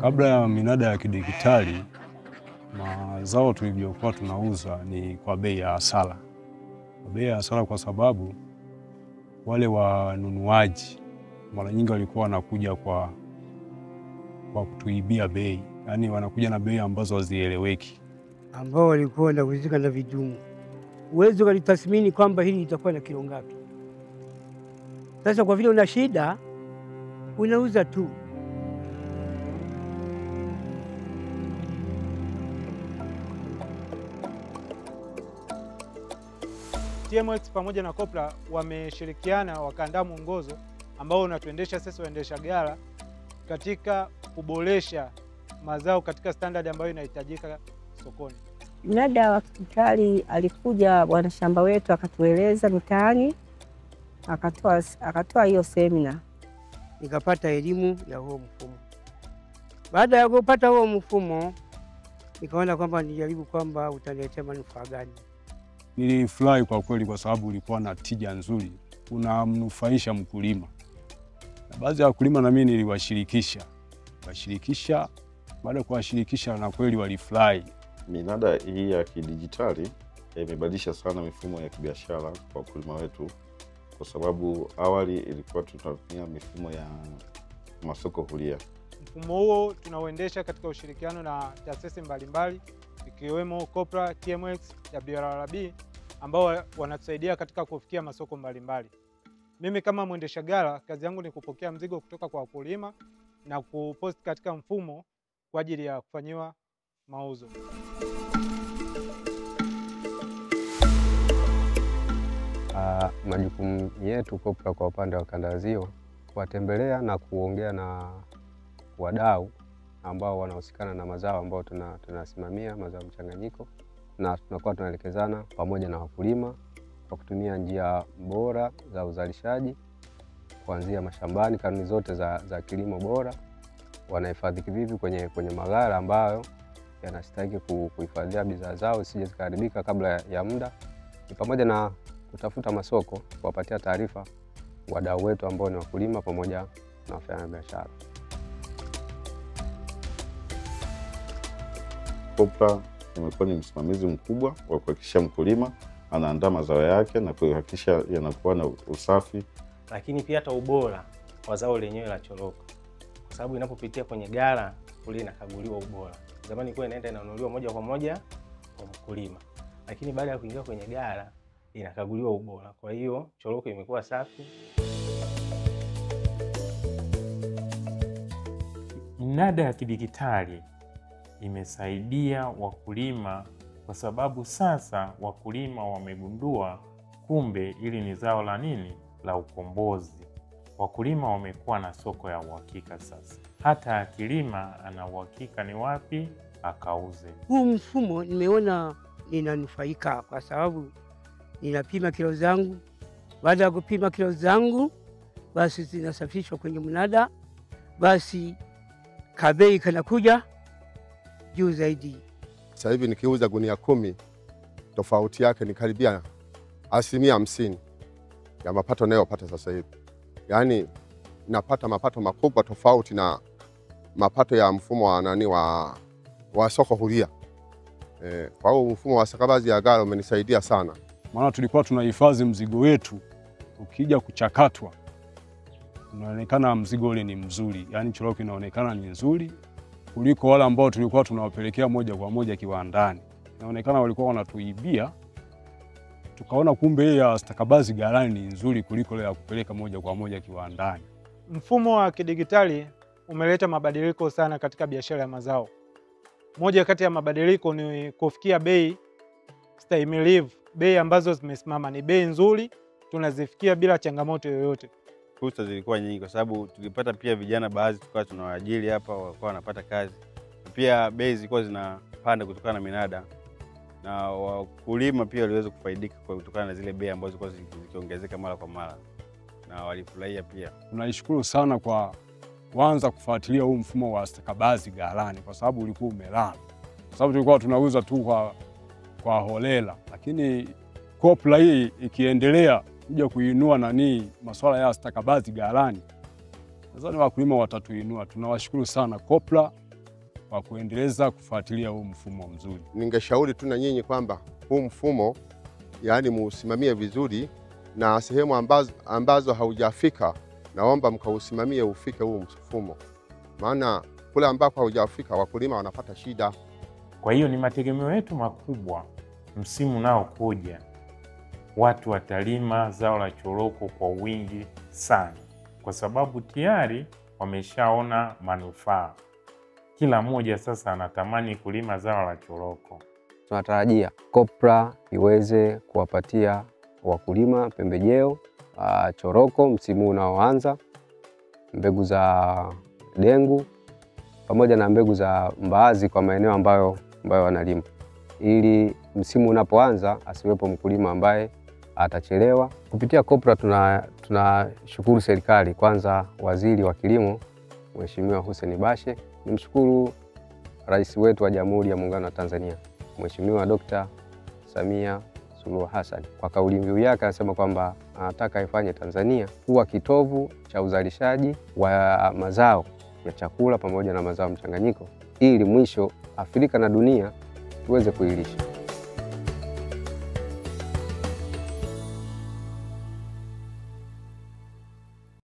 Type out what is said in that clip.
Kabla ya minada ya kidigitali, mazao tulivyokuwa tunauza ni kwa bei ya hasara. Kwa bei ya hasara kwa sababu wale wanunuaji mara nyingi walikuwa wanakuja kwa kutuibia bei. Yaani wanakuja na bei ambazo hazieleweki. Ambao walikuwa wanahusika na vidumu. Uwezo walitathmini kwamba hili litakuwa na kilo ngapi. Sasa kwa vile una shida unauza tu. TMX pamoja na COPRA wameshirikiana wakaandaa mwongozo ambao unatuendesha sisi waendesha ghala katika kuboresha mazao katika standard ambayo inahitajika sokoni. Mnada wa kidijitali alikuja bwana shamba wetu akatueleza mitaani, akatoa hiyo semina. Nikapata elimu ya huo mfumo. Baada ya kupata huo mfumo nikaona kwamba nijaribu kwamba utaniletea manufaa gani. Nilifurahi kwa kweli kwa sababu ulikuwa na tija nzuri, unamnufaisha mkulima. Na baadhi ya wakulima na mimi niliwashirikisha. Washirikisha, baada ya kuwashirikisha na kweli walifurahi. Minada hii ya kidijitali imebadilisha sana mifumo ya kibiashara kwa wakulima wetu, kwa sababu awali ilikuwa tunatumia mifumo ya masoko huria. Mfumo huo tunauendesha katika ushirikiano na taasisi mbalimbali ikiwemo COPRA, TMX, WRB ambao wanatusaidia katika kufikia masoko mbalimbali. Mimi kama mwendesha ghala, kazi yangu ni kupokea mzigo kutoka kwa wakulima na kupost katika mfumo kwa ajili ya kufanyiwa mauzo. Majukumu yetu COPRA kwa upande wa kanda ya Ziwa kuwatembelea na kuongea na wadau ambao wanahusikana na mazao ambao tunasimamia, mazao mchanganyiko, na tunakuwa tunaelekezana pamoja na wakulima kwa kutumia njia bora za uzalishaji kuanzia mashambani, kanuni zote za kilimo bora, wanahifadhi kivipi kwenye maghala ambayo yanastahili kuhifadhia bidhaa zao zisije zikaharibika kabla ya muda, ni pamoja na kutafuta masoko, kuwapatia taarifa wadau wetu ambao ni wakulima pamoja na wafanyabiashara. COPRA imekuwa ni msimamizi mkubwa wa kuhakikisha mkulima anaandaa mazao yake na kuhakikisha yanakuwa na usafi, lakini pia hata ubora wa zao lenyewe la choroko, kwa sababu inapopitia kwenye ghala kule inakaguliwa ubora. Zamani ilikuwa inaenda inanunuliwa moja kwa moja kwa mkulima, lakini baada ya kuingia kwenye ghala inakaguliwa ubora. Kwa hiyo choroko imekuwa safi. Mnada ya kidijitali imesaidia wakulima kwa sababu sasa wakulima wamegundua kumbe ili ni zao la nini? La ukombozi. Wakulima wamekuwa na soko ya uhakika sasa. Hata akilima ana uhakika ni wapi akauze. Huu mfumo nimeona ninanufaika kwa sababu ninapima kilo zangu. Baada ya kupima kilo zangu basi zinasafishwa kwenye mnada, basi kabei kanakuja juu zaidi. Sasa hivi nikiuza gunia 10, tofauti yake ni karibia 50% ya mapato ninayopata sasa hivi. Yaani napata mapato makubwa tofauti na mapato ya mfumo wa nani wa soko huria. Kwa hiyo mfumo wa stakabadhi ya ghala umenisaidia sana. Maana tulikuwa tunahifadhi mzigo wetu, ukija kuchakatwa unaonekana mzigo ule ni mzuri, yaani choroko inaonekana ni nzuri kuliko wale ambao tulikuwa tunawapelekea moja kwa moja kiwandani. Inaonekana walikuwa wanatuibia. Tukaona kumbe ile ya stakabadhi ghalani ni nzuri kuliko ile ya kupeleka moja kwa moja kiwandani. Mfumo wa kidigitali umeleta mabadiliko sana katika biashara ya mazao. Moja kati ya mabadiliko ni kufikia bei stahimilivu, bei ambazo zimesimama, ni bei nzuri, tunazifikia bila changamoto yoyote. Fursa zilikuwa nyingi kwa sababu tulipata pia vijana baadhi tukawa tunawaajiri hapa, walikuwa wanapata kazi. Pia bei zilikuwa zinapanda kutokana na minada, na wakulima pia waliweza kufaidika kwa kutokana na zile bei ambazo zilikuwa zikiongezeka mara kwa mara, na walifurahia pia. Tunashukuru sana kwa kuanza kufuatilia huu mfumo wa stakabadhi ghalani kwa sababu ulikuwa umelala. Kwa sababu tulikuwa tunauza tu kwa holela, lakini COPRA hii ikiendelea kuja kuinua nani masuala ya stakabadhi ghalani, nadhani wakulima watatuinua. Tunawashukuru sana COPRA wa kuendeleza kufuatilia huu mfumo mzuri. Ningeshauri tu na nyinyi kwamba huu mfumo yani muusimamie vizuri, na sehemu ambazo haujafika naomba mkausimamie ufike huu mfumo, maana kule ambako haujafika wakulima wanapata shida. Kwa hiyo ni mategemeo yetu makubwa msimu unaokuja watu watalima zao la choroko kwa wingi sana, kwa sababu tayari wameshaona manufaa. Kila mmoja sasa anatamani kulima zao la choroko. Tunatarajia COPRA iweze kuwapatia wakulima pembejeo choroko msimu unaoanza, mbegu za dengu pamoja na mbegu za mbaazi kwa maeneo ambayo wanalima, ili msimu unapoanza asiwepo mkulima ambaye atachelewa. Kupitia COPRA tunashukuru serikali, kwanza Waziri wa Kilimo Mheshimiwa Hussein Bashe, nimshukuru Rais wetu wa Jamhuri ya Muungano wa Tanzania Mheshimiwa Dr. Samia Suluhu Hassan kwa kauli mbiu yake anasema kwamba anataka ifanye Tanzania kuwa kitovu cha uzalishaji wa mazao ya chakula pamoja na mazao mchanganyiko, ili mwisho Afrika na dunia tuweze kuilisha.